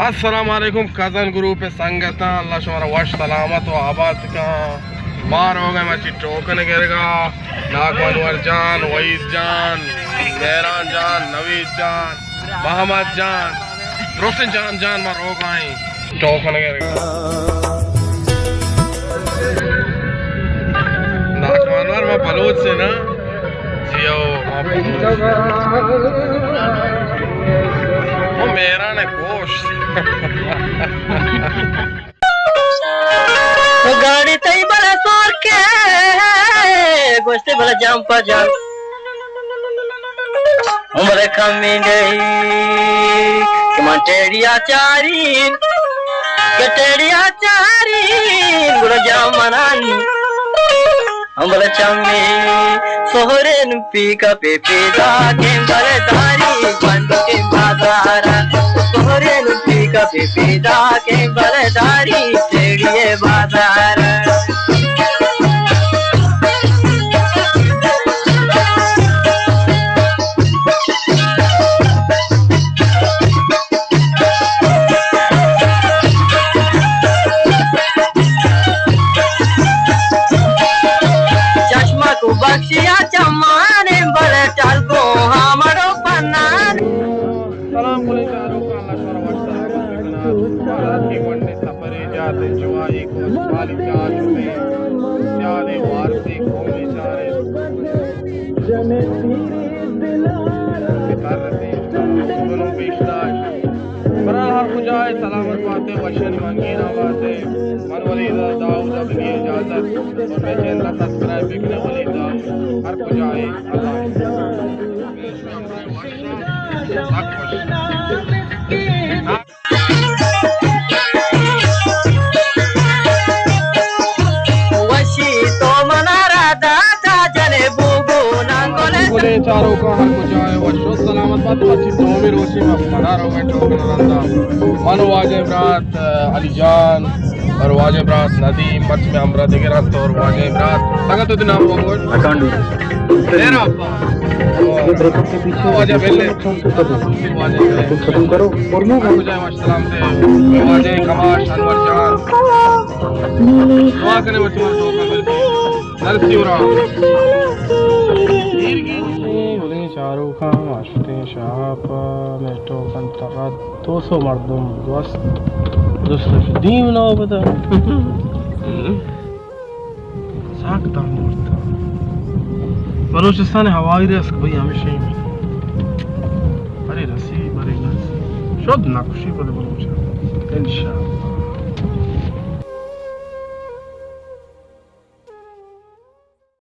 السلام علیکم cousin group سنگتاں، اللہ شمارا وش سلامت و آباد کن۔ ما روگ ءَ مرچی ٹوکن گرگا، ناکو انور جان، وحید جان، مہران جان، نوید جان، محمد جان، درستیں جان جان ما روگ ءَ ایں۔ ٹوکن گرگا۔ ناکو انور ما بلوچ سے نا؟ جی او، ما بلوچ سے۔ او مہران گوش۔ گاڑی تئی بلا سور کے، گوشتے بلا جام پا جام۔ عمر کمی نہیں کہ من ٹیڑیا چارین، کہ ٹیڑیا چارین، گڑا جام منانی۔ ہمبل چمی سہرین پیکا پہ پیدا کے بلداری، بندو کے بازار۔ سہرین پیکا پہ پیدا کے بلداری، ٹیڑیے بازار۔ چشمہ کو بخشیا چمانے بلے ٹال کو ہمڑو پنانے۔ سلام علیکم، اللہ شمارا وش سلامت بکنات۔ بھارت کی ونڈے سفرے جات انجوائے کو، سوالی جات شتے، سیادے وارسی قومی چارے۔ بہرحال ہر کجا ئے سلامت باتے، وشانی منگینا باتے۔ من ولید داؤد ءَ بدی اجازت اور مئے چینل ءَ سبسکرائب بکنے ولید داؤد۔ ہر کجا ئے اللہ حافظ۔ وشی تو منارا داتا جنے بوگو نانگولے۔ گلیں چاروکاں ہر کجا ئے وش و سلامت بات۔ مرچی دومی روچے ما پدا روگیں ٹوکن رندا۔ من واجہ برات علی جان اور واجہ برات ندیم مرچی میں ہمراہ دیگر ہست اور واجہ برات سنگت تو نام بگوش۔ اکانڈو۔ میرا ابا۔ واجہ بلے۔ واجہ بلے۔ ختم کرو۔ اور منہ ہر کجا ئے وش سلامت ئے۔ واجہ کماش انور جان۔ دعا کنے مرچی من ٹوکن بلے۔ نرسی ورا۔ اے گلیں چاروکاں ما شتیں شاپ ءَ، مئے ٹوکن ترا دو سو مردم گوست، دوست دیم نو بدا۔ ساک دام مرتا۔ بلوچستان ہوائی رسک بھئی ہمیشہ۔ ارے رسی، برے رسی۔ شد نکشی بلے بلوچ۔ انشاءاللہ۔